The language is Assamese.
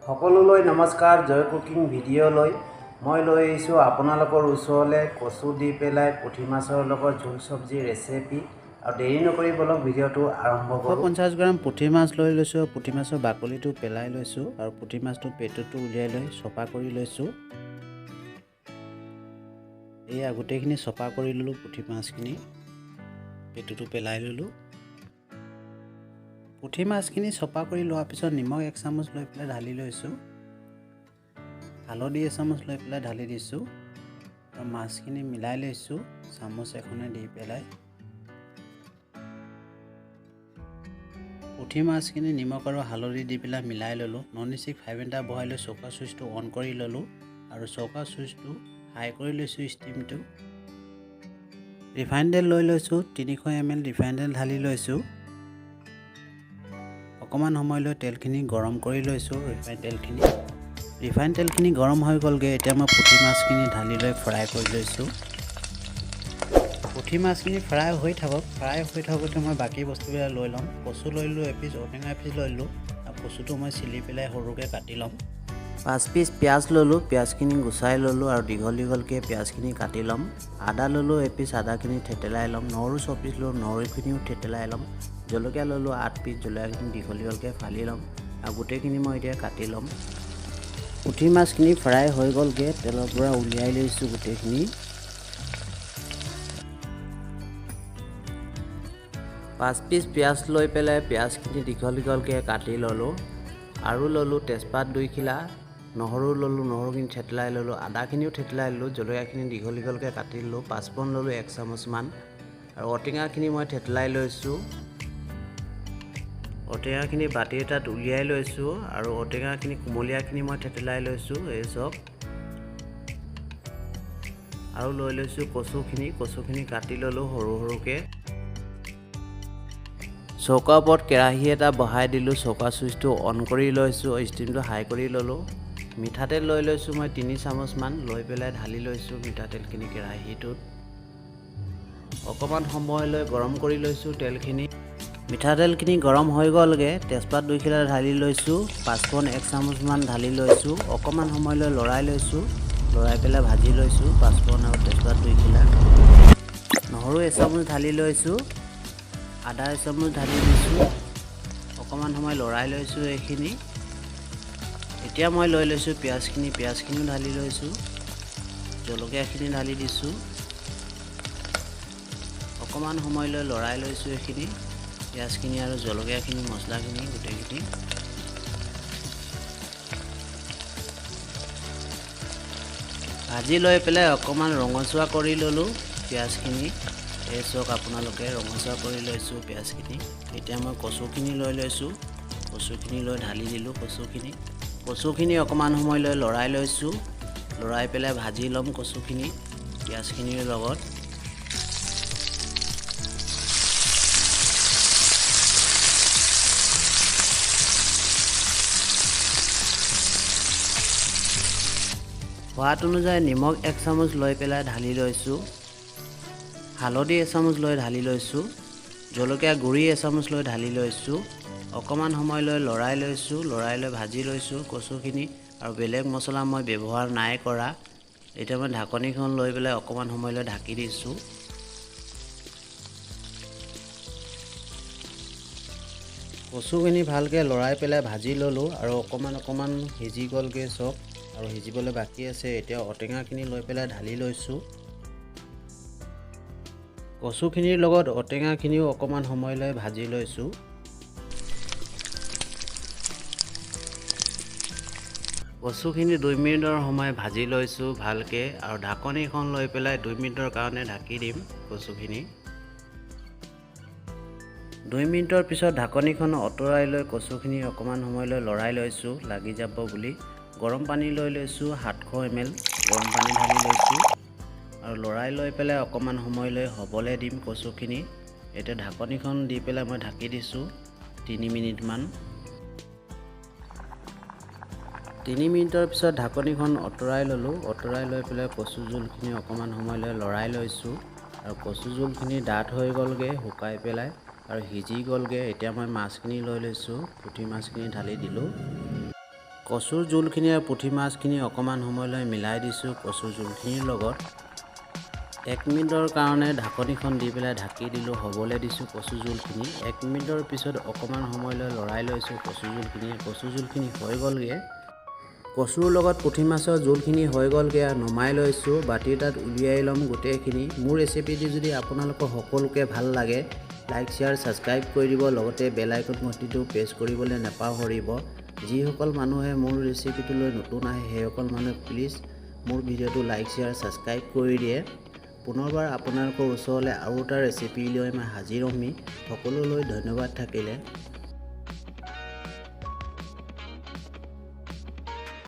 সকলোলৈ নমস্কাৰ। জয় কুকিং ভিডিঅ'লৈ মই লৈ আহিছোঁ আপোনালোকৰ ওচৰলৈ কচু দি পেলাই পুঠি মাছৰ লগত জোল চব্জি ৰেচিপি। আৰু দেৰি নকৰি বলক ভিডিঅ'টো আৰম্ভ কৰোঁ। 150 গ্ৰাম পুঠি মাছ লৈ লৈছোঁ। পুঠি মাছৰ বাকলিটো পেলাই লৈছোঁ আৰু পুঠি মাছটো পেটুটো উলিয়াই লৈ চফা কৰি লৈছোঁ। এয়া গোটেইখিনি চফা কৰি ল'লোঁ। পুঠি মাছখিনি পেটুটো পেলাই ল'লোঁ। পুঠি মাছখিনি চফা কৰি লোৱাৰ পিছত নিমখ এক চামুচ লৈ পেলাই ঢালি লৈছোঁ, হালধি এচামুচ লৈ পেলাই ঢালি দিছোঁ আৰু মাছখিনি মিলাই লৈছোঁ চামুচ এখনে দি পেলাই। পুঠি মাছখিনি নিমখ আৰু হালধি দি পেলাই মিলাই ল'লোঁ। নন ষ্টিক ফ্ৰাই পেন এটা বহাই লৈ চৌকা চুইচটো অন কৰি ল'লোঁ আৰু চৌকা চুইচটো হাই কৰি লৈছোঁ ষ্টিমটো। ৰিফাইন তেল লৈ লৈছোঁ, 300 ml refine তেল ঢালি লৈছোঁ। অকণমান সময় লৈ তেলখিনি গৰম কৰি লৈছোঁ। ৰিফাইন তেলখিনি গৰম হৈ গ'লগৈ। এতিয়া মই পুঠি মাছখিনি ঢালি লৈ ফ্ৰাই কৰি লৈছোঁ। পুঠি মাছখিনি ফ্ৰাই হৈ থাকক। ফ্ৰাই হৈ থাকোঁতে মই বাকী বস্তুবিলাক লৈ ল'ম। কচু লৈ ল'লোঁ এপিচ, ঔটেঙা এপিচ লৈ ল'লোঁ আৰু কচুটো মই চিলি পেলাই সৰুকৈ কাটি ল'ম। 5 পিচ পিঁয়াজ ল'লোঁ, পিঁয়াজখিনি গুচাই ল'লোঁ আৰু দীঘল দীঘলকৈ পিঁয়াজখিনি কাটি ল'ম। আদা ল'লোঁ এপিচ, আদাখিনি থেতেলাই ল'ম। নহৰু 6 পিচ ল'লোঁ, নহৰুখিনিও থেতেলাই ল'ম। জলকীয়া ল'লোঁ 8 পিচ, জলকীয়াখিনি দীঘল দীঘলকৈ ফালি ল'ম আৰু গোটেইখিনি মই এতিয়া কাটি ল'ম। পুঠি মাছখিনি ফ্ৰাই হৈ গ'লগৈ, তেলৰ পৰা উলিয়াই লৈছোঁ গোটেইখিনি। 5 পিচ পিঁয়াজ লৈ পেলাই পিঁয়াজখিনি দীঘল দীঘলকৈ কাটি ল'লোঁ আৰু ল'লোঁ তেজপাত 2 খিলা, নহৰু ল'লোঁ, নহৰুখিনি থেতেলাই ল'লোঁ, আদাখিনিও থেতেলাই ল'লোঁ, জলকীয়াখিনি দীঘল দীঘলকৈ কাটি ল'লোঁ, পাঁচফোৰণ ল'লোঁ এক চামুচমান আৰু ঔটেঙাখিনি মই থেতেলাই লৈছোঁ। ঔটেঙাখিনি বাতি এটাত উলিয়াই লৈছোঁ আৰু ঔটেঙাখিনি কুমলীয়াখিনি মই থেতেলাই লৈছোঁ, এই চাওক। আৰু লৈ লৈছোঁ কচুখিনি। কচুখিনি কাটি ল'লোঁ সৰু সৰুকৈ। চৌকাৰ ওপৰত কেৰাহী এটা বহাই দিলোঁ। চৌকা চুইচটো অন কৰি লৈছোঁ, ষ্টিমটো হাই কৰি ল'লোঁ। মিঠাতেল লৈ লৈছোঁ মই 3 চামুচমান, লৈ পেলাই ঢালি লৈছোঁ মিঠাতেলখিনি কেৰাহীটোত। অকণমান সময় লৈ গৰম কৰি লৈছোঁ তেলখিনি। মিঠাতেলখিনি গৰম হৈ গ'লগৈ। তেজপাত 2 খিলা ঢালি লৈছোঁ, পাঁচফোৰণ এক চামুচমান ঢালি লৈছোঁ। অকণমান সময় লৈ লৰাই লৈছোঁ, লৰাই পেলাই ভাজি লৈছোঁ পাঁচফোৰণ আৰু তেজপাত 2 খিলা। নহৰু এচামুচ ঢালি লৈছোঁ, আদা এচামুচ ঢালি দিছোঁ। অকণমান সময় লৰাই লৈছোঁ এইখিনি। এতিয়া মই লৈ লৈছোঁ পিঁয়াজখিনি। পিঁয়াজখিনিও ঢালি লৈছোঁ, জলকীয়াখিনি ঢালি দিছোঁ। অকণমান সময় লৈ লৰাই লৈছোঁ এইখিনি, পিঁয়াজখিনি আৰু জলকীয়াখিনি, মছলাখিনি গোটেইখিনি। ভাজি লৈ পেলাই অকণমান ৰঙচুৱা কৰি ল'লোঁ পিঁয়াজখিনি। এই চাওক আপোনালোকে, ৰঙচুৱা কৰি লৈছোঁ পিঁয়াজখিনি। এতিয়া মই কচুখিনি লৈ লৈছোঁ। কচুখিনি লৈ ঢালি দিলোঁ কচুখিনি। কচুখিনি অকণমান সময় লৈ লৰাই লৈছোঁ। লৰাই পেলাই ভাজি ল'ম কচুখিনি পিঁয়াজখিনিৰ লগত। সোৱাদ অনুযায়ী নিমখ এক চামুচ লৈ পেলাই ঢালি লৈছোঁ, হালধি এচামুচ লৈ ঢালি লৈছোঁ, জলকীয়া গুড়ি এচামুচ লৈ ঢালি লৈছোঁ। অকণমান সময় লৈ লৰাই লৈছোঁ, লৰাই লৈ ভাজি লৈছোঁ কচুখিনি আৰু বেলেগ মছলা মই ব্যৱহাৰ নাই কৰা। এতিয়া মই ঢাকনিখন লৈ পেলাই অকণমান সময় লৈ ঢাকি দিছোঁ। কচুখিনি ভালকৈ লৰাই পেলাই ভাজি ল'লোঁ আৰু অকণমান অকণমান সিজি গ'লগৈ চব আৰু সিজিবলৈ বাকী আছে। এতিয়া ঔটেঙাখিনি লৈ পেলাই ঢালি লৈছোঁ। কচুখিনিৰ লগত ঔটেঙাখিনিও অকণমান সময় লৈ ভাজি লৈছোঁ। কচুখিনি 2 মিনিটৰ সময় ভাজি লৈছোঁ ভালকৈ আৰু ঢাকনিখন লৈ পেলাই 2 মিনিটৰ কাৰণে ঢাকি দিম কচুখিনি। 2 মিনিটৰ পিছত ঢাকনিখন আঁতৰাই লৈ কচুখিনি অকণমান সময় লৈ লৰাই লৈছোঁ লাগি যাব বুলি। গৰম পানী লৈ লৈছোঁ, 700 ml গৰম পানী ঢালি লৈছোঁ আৰু লৰাই লৈ পেলাই অকণমান সময় লৈ হ'বলৈ দিম কচুখিনি। এতিয়া ঢাকনিখন দি পেলাই মই ঢাকি দিছোঁ 3 মিনিটমান। 3 মিনিটৰ পিছত ঢাকনিখন আঁতৰাই ল'লোঁ। আঁতৰাই লৈ পেলাই কচু জোলখিনি অকণমান সময় লৈ লৰাই লৈছোঁ আৰু কচু জোলখিনি ডাঠ হৈ গ'লগৈ শুকাই পেলাই আৰু সিজি গ'লগৈ। এতিয়া মই মাছখিনি লৈ লৈছোঁ। পুঠি মাছখিনি ঢালি দিলোঁ। কচুৰ জোলখিনি আৰু পুঠি মাছখিনি অকণমান সময়লৈ মিলাই দিছোঁ কচুৰ জোলখিনিৰ লগত। 1 মিনিটৰ কাৰণে ঢাকনিখন দি পেলাই ঢাকি দিলোঁ, হ'বলৈ দিছোঁ কচু জোলখিনি। 1 মিনিটৰ পিছত অকণমান সময়লৈ লৰাই লৈছোঁ কচু জোলখিনি। কচু জোলখিনি হৈ গ'লগৈ। কচুৰ লগত পুঠি মাছৰ জোলখিনি হৈ গ'লগৈ আৰু নমাই লৈছোঁ, বাতি এটাত উলিয়াই ল'ম গোটেইখিনি। মোৰ ৰেচিপিটি যদি আপোনালোকৰ সকলোকে ভাল লাগে, লাইক, শ্বেয়াৰ, ছাবস্ক্ৰাইব কৰি দিব, লগতে বেল আইকন ঘণ্টিটো প্ৰেছ কৰিবলৈ নাপাহৰিব। যিসকল মানুহে মোৰ ৰেচিপিটোলৈ নতুন আহে, সেইসকল মানুহে প্লিজ মোৰ ভিডিঅ'টো লাইক, শ্বেয়াৰ, ছাবস্ক্ৰাইব কৰি দিয়ে। পুনৰবাৰ আপোনালোকৰ ওচৰলৈ আৰু এটা ৰেচিপি লৈ মই হাজিৰ হ'মহি। সকলোলৈ ধন্যবাদ থাকিলে।